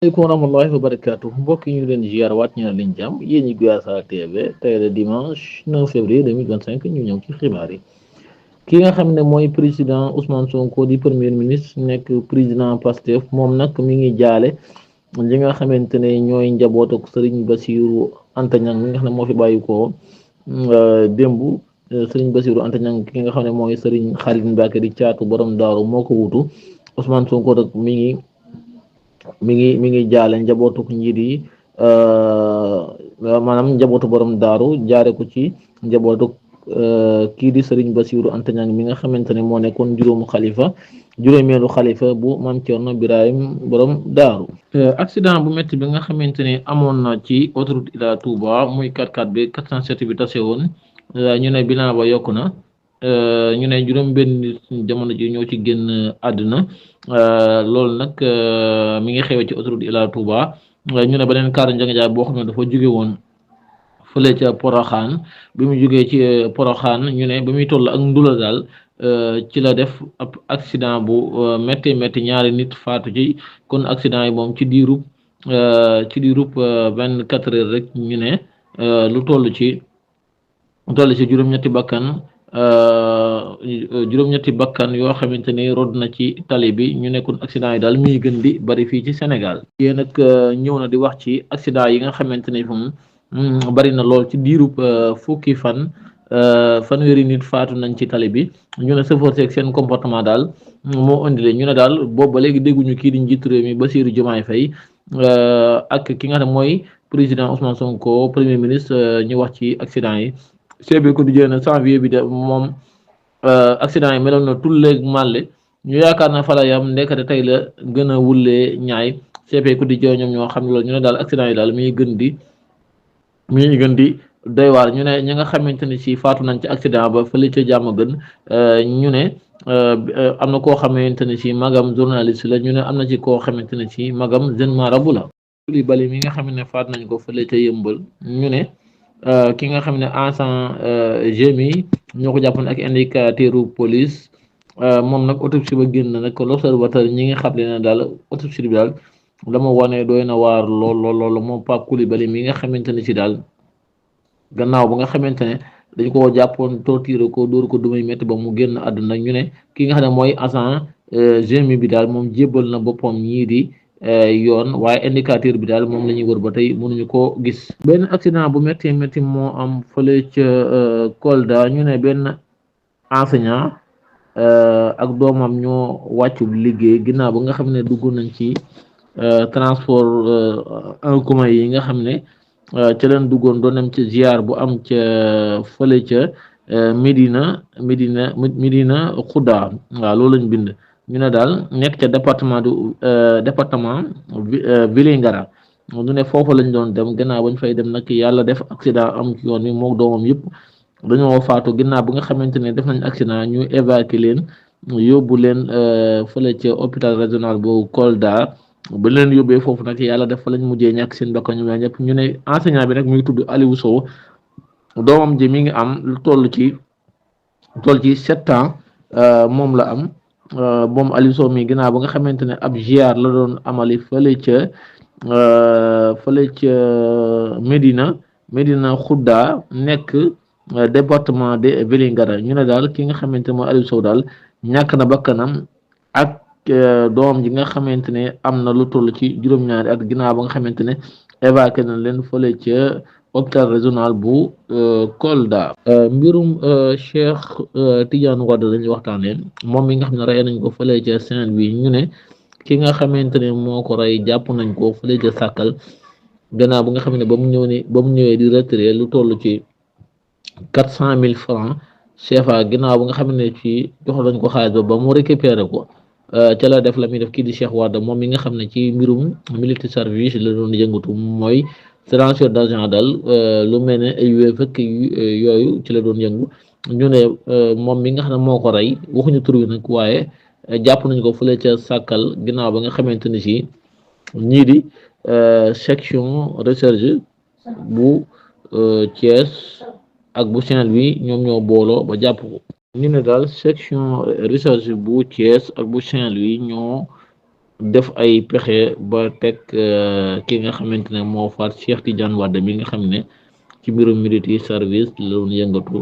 aleykum wa rahmatullahi wa barakaatu mbokk yi ñu leen ziar waat ñu leen jàmm yéen ñi Guyaasa TV tey le dimanche 9 février 2025 ñu ñëw ci xibaar yi ki nga xam ne mooy président Ousmane Sonko di premier ministre nekk président Pastef moom nag mi ngi jaale ñi nga xamante ne ñooy njaboot ak Serigne Bassirou Anta Niang mi nga xam ne moo fi bàyyi ko démb Serigne Bassirou Anta Niang ki nga xam ne mooy Serigne Khalid Mbacké di caatu borom daaru moo ko wutu Ousmane Sonko nag mi ngi jaale njabootu njiit yi maanaam njabootu borom daaru jaare ko ci njabootu kii di Serigne Bassirou Anta Niang mi nga xamante ne moo nekkoon juróomeelu xalifa bu Mame Thierno Birahim borom daaru. Accident bu métti bi nga xamante ne amoon na ci autoroute Ila Touba muy 4x4 bi 407 bi tase woon ñu ne bilan ba yokku na. ñu ne juróom-benn nit jamono ji ñoo ci génn àdduna loolu nag mi ngi xewee ci autoroute Ila Touba ñu ne beneen kaar njëg boo xam ne dafa jóge woon fële ca Poroxaan bi mu jógee ci Poroxaan ñu ne ba muy toll ak Ndula daal ci la def ab accident bu métti ñaari nit faatu ci kon accident yi moom ci diirub 24 heures rek ñu ne lu toll ci juróom-ñetti bakkan. Juróom-ñetti bakkan yoo xamante ni rod na ci tali bi ñu nekkoon accident yi daal muy gën di bari fii ci Sénégal yéen nag ñëw na di wax ci accident yi nga xamante ni moom bari na lool ci diirub fukki fanweeri nit faatu nañ ci tali bi ñu ne chauffeur seeg seen comportement daal moo indile ñu ne daal boobu ba léegi dégguñu kii di njiitu réew mi Bassirou Diomaye Faye ak ki nga xam ne mooy président Ousmane Sonko premier ministre ñu wax ci accident yi. CB quotidien na janvier bi de moom accident yi meloon na tulleeg màlle ñu yaakaar na fala yam ndekete tey la gën a wullee ñaay CB quotidien ñoom ñoo xam ne loolu ñu ne daal accident yi daal mi ngi gën di doy waar ñu ne ñi nga xamante ne si faatu nañ ci accident ba fële ca jàmm gën ñu ne am na koo xamante ne si magam journaliste la ñu ne am na ci koo xamante ne si magam jeune marabout la Coulibaly mi nga xam ne faat nañ ko fële ca yëmbal ñu ne ki nga xam ne agent GMI ñoo ko jàppoon ak indicateur police moom nag autopsie ba génn nag l'observateur ñi nga xam ne daal autopsie bi daal dama wane doy na waar lool moom Pape Coulibaly mi nga xamante ne si daal gannaaw ba nga xamante ne dañ ko jàppoon torturé ko dóor ko dumay métti ba mu génn àdduna ñu ne ki nga xam ne mooy agent GMI bi daal moom jébbal na boppam ñii di yoon waaye indicateur bi daal moom la ñuy wër ba tey mënuñu koo gis. benn accident bu métti moo am fële ca Kolda ñu ne benn enseignant ak doomam ñoo wàccu liggéey ginnaaw ba nga xam ne dugg nañ ci transport en commun yi nga xam ne ca leen duggoon doon dem ca ziar bu am ca fële ca Medina Xuda waaw loolu lañ bind. ñu ne daal nekk ca département Vélingara ñu ne foofu lañ doon dem gannaaw bañ fay dem nag yàlla def accident am ci yoon wi mook doomam yëpp dañoo faatu ginnaaw bi nga xamante ne def nañ accident ñu évacuer leen yóbbu leen fële ca hôpital régional bu Kolda ba leen yóbbee foofu nag yàlla def fa lañ mujjee ñàkk seen bakkan ñoom ñëpp ñu ne enseignant bi nag mi ngi tudd Aliou Sow doomam ji mi ngi am lu toll ci 7 ans moom la am. moom Aliou Sow mi ginnaaw ba nga xamante ne ab ziar la doon amali fële ca Medina Xudda nekk département de Vélingara ñu ne daal ki nga xamante ne mooy Aliou Sow daal ñàkk na bakkanam ak doom ji nga xamante ne am na lu toll ci juróom-ñaari at ginnaaw ba nga xamante ne évacué na leen fële ca hôpital régional bu Kolda. Mbirum Cheikh Tidiane Wade lañuy waxtaanee moom mi nga xam ne rey nañ ko fële ca Saint-Louis ñu ne ki nga xamante ne moo ko rey jàpp nañ ko fële ca Sàkkal gannaaw ba nga xam ne ba mu ñëwee di retiré lu toll ci 400,000 francs CFA ginnaaw ba nga xam ne ci jox lañ ko xaalis ba mu récupéré ko ca la def la muy def kii di Cheikh Wade moom mi nga xam ne ci mbirum militaire service la doon yëngatu mooy transfert d'argent daal lu mel ne ay Wave ak yooyu ci la doon yëngu ñu ne moom mi nga xam ne moo ko rey waxuñu tur wi nag waaye jàpp nañ ko fële ca Sàkkal ginnaaw ba nga xamante ni si ñii di section recherche bu Thiès ak bu Saint-Louis ñoom ñoo booloo ba jàpp ko. ñu ne daal section recherche bu Thiès ak bu Saint-Louis ñoo def ay pexe ba teg ki nga xamante ne moo faat Cheikh Tidiane Wade mi nga xam ne ci mbirum military service la doon yëngatu.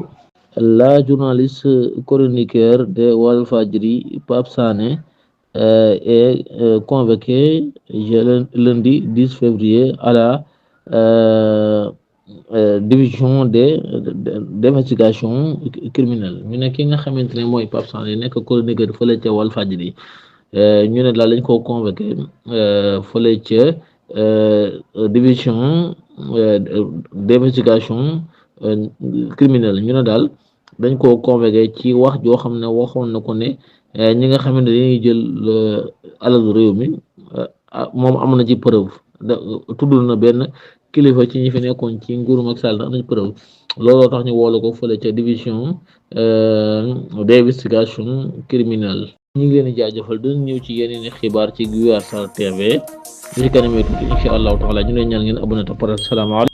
La journaliste chroniqueur de Walfadjri Pape Sané est convoqué lundi 10 février à la division d'investigation criminelle ñu ne ki nga xamante ne mooy Pape Sané nekk chroniqueur fële ca Walfadjri ñu ne daal lañ koo convoqué fële ca division d'investigation criminelle ñu ne daal dañ koo convoqué ci wax joo xam ne waxoon na ko ne ñi nga xamante ne dañuy jël alalu réew mi moom am na ci preuve tudd na benn kilifa ci ñi fi nekkoon ci nguuru Macky Sall am nañ preuve looloo tax ñu woolu ko fële ca division d'investigation criminelle ñu ngi leen di jaajëfal dañ ñëw ci yeneen i xibaar ci Guyaar Sar TV li ci kanamee tuuti incha allahu taala ñu leen ñaan ngeen abonné te pare salaamaaleykum